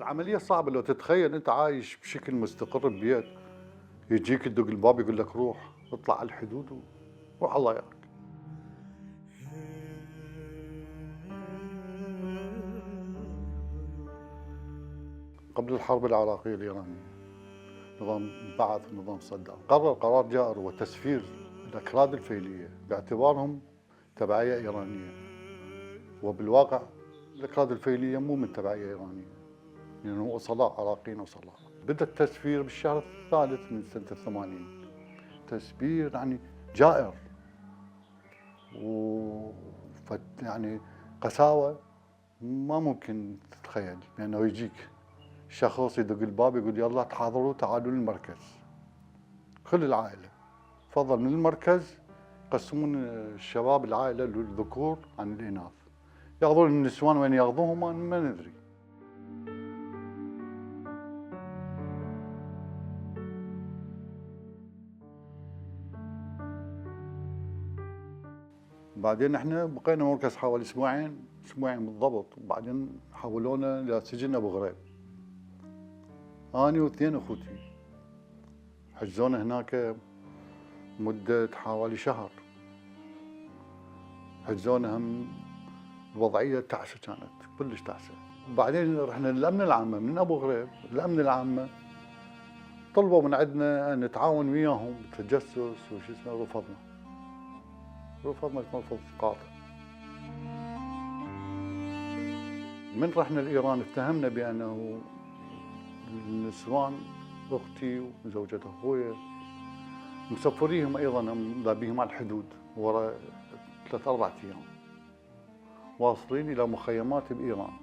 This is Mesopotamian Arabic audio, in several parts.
العملية صعبة. لو تتخيل أنت عايش بشكل مستقر ببيت، يجيك يدق الباب يقول لك روح اطلع على الحدود وروح الله يراك. قبل الحرب العراقية الإيرانية، نظام بعث ونظام صدام قرر قرار جائر وتسفير الأكراد الفيلية باعتبارهم تبعية إيرانية، وبالواقع الأكراد الفيلية مو من تبعية إيرانية، يعني هو أصلاء عراقيين أصلاء. بدأ التسفير بالشهر الثالث من سنة 80. تسفير يعني جائر يعني قساوة ما ممكن تتخيل، لأنه يجيك شخص يدق الباب يقول يلا تحاضروا تعالوا للمركز، كل العائلة تفضل من المركز. يقسمون الشباب العائلة للذكور عن الإناث، ياخذون النسوان وين ياخذوهم ما ندري. بعدين احنا بقينا مركز حوالي اسبوعين بالضبط، وبعدين حولونا لسجن ابو غريب. اني واثنين اخوتي حجزونا هناك مدة حوالي شهر. حجزونا هم الوضعية تعسة، كانت كلش تعسة. وبعدين رحنا للأمن العامة من أبو غريب. الأمن العامة طلبوا من عندنا أن نتعاون وياهم بالتجسس وش اسمه، رفضنا مرفض قاطع. من رحنا لإيران اتهمنا بأنه النسوان أختي وزوجة أخويا مسفريهم أيضا ذابيهم على الحدود وراء 3-4 أيام، واصلين إلى مخيمات بإيران.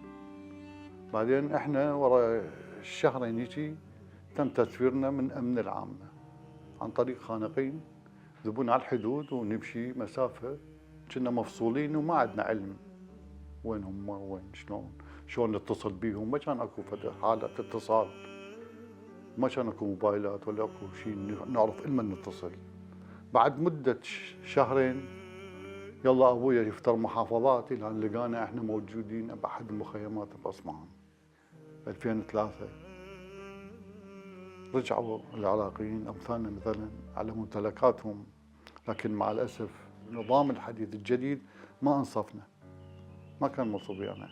بعدين احنا وراء الشهرين هيجي تم تسفيرنا من أمن العامة عن طريق خانقين ذبونا على الحدود، ونمشي مسافة كنا مفصولين وما عندنا علم وين هم وين شلون نتصل بيهم. ما كان اكو حالة اتصال، ما كان اكو موبايلات ولا اكو شيء نعرف لمن نتصل. بعد مدة شهرين يلا ابويا يفتر محافظات الى ان لقانا احنا موجودين باحد المخيمات باصفهان 2003. رجعوا العراقيين امثالنا مثلا على ممتلكاتهم، لكن مع الاسف النظام الحديث الجديد ما انصفنا، ما كان منصف ويانا.